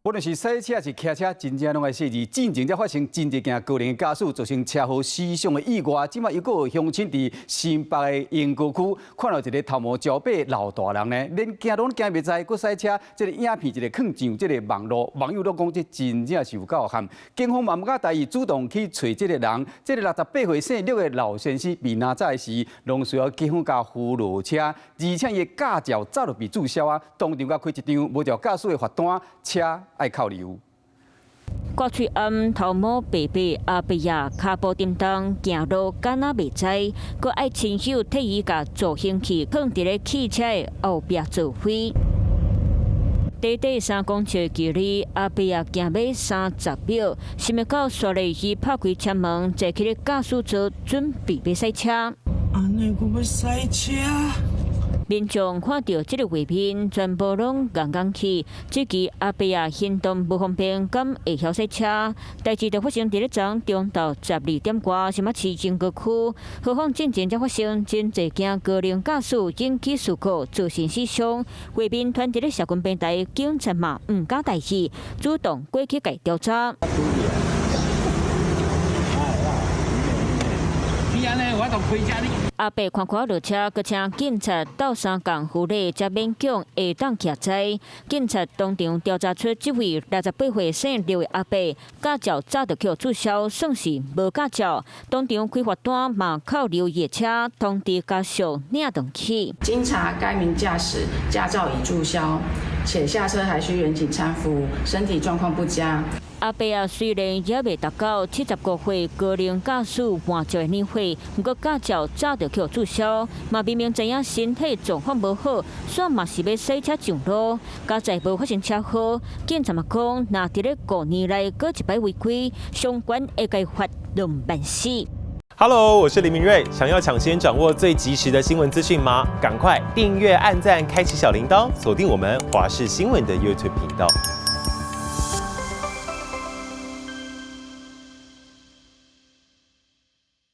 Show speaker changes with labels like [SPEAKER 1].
[SPEAKER 1] 無論是賽車抑是騎車，真正攏愛細膩。進前才發生真濟件高齡駕駛造成車禍死傷的意外，這擺又閣有鄉親佇新北的鶯歌區，看到一个頭毛焦白老大人呢，連行攏行袂在，閣駛車，這个影片一个放上這个網路，網友攏講這真正是有夠悍。警方嘛毋敢大意，主動去揣這个人，這个68歲姓陸的老先生，被拿走時，攏需要警方共扶落車，而且伊的駕照早就被註銷啊，當場共開一張無照駕駛的罰單，車愛扣留。
[SPEAKER 2] 掛喙罨頭毛白白，阿伯仔跤步沉重，行路敢若袂知，閣愛親手替伊共助行器放佇咧汽車的後壁座位。短短3公尺的距離，阿伯仔行欲30秒，想袂到紲咧伊拍開車門，坐去咧駕駛座，準備欲駛車。
[SPEAKER 3] 按呢閣欲駛車。
[SPEAKER 2] 民眾看著這个畫面，全部攏戇戇去。這支阿伯仔行動無方便，敢會曉駛車？代誌就發生佇咧昨中晝12點外，新北市鶯歌區，何況進前才發生真濟件高齡駕駛引起事故，造成死傷。畫面傳佇咧社群平台，警察嘛毋敢大意，主動過去共調查。阿伯看看落車，閣請警察鬥相共扶禮，才勉強會當徛在。警察當場調查出這位68歲姓劉的阿伯，駕照早就予註銷，算是無駕照。當場開罰單嘛扣留伊的車，通知家屬領轉去。
[SPEAKER 4] 經查該名駕駛駕照已註銷，且下車還需員警攙扶，身體狀況不佳。
[SPEAKER 2] 阿伯仔雖然猶未達到75歲高齡駕駛換照的年歲，毋過駕照早就予註銷，嘛明明知影身體狀況無好，煞嘛是欲駛車上路，佳哉無發生車禍。警察嘛講，若佇咧5年內閣一擺違規，相關會共罰2萬4。
[SPEAKER 5] Hello，我是林明瑞，想要搶先掌握最及時的新聞資訊嗎？趕快訂閱、按讚、開啟小鈴鐺，鎖定我們華視新聞的 YouTube 頻道。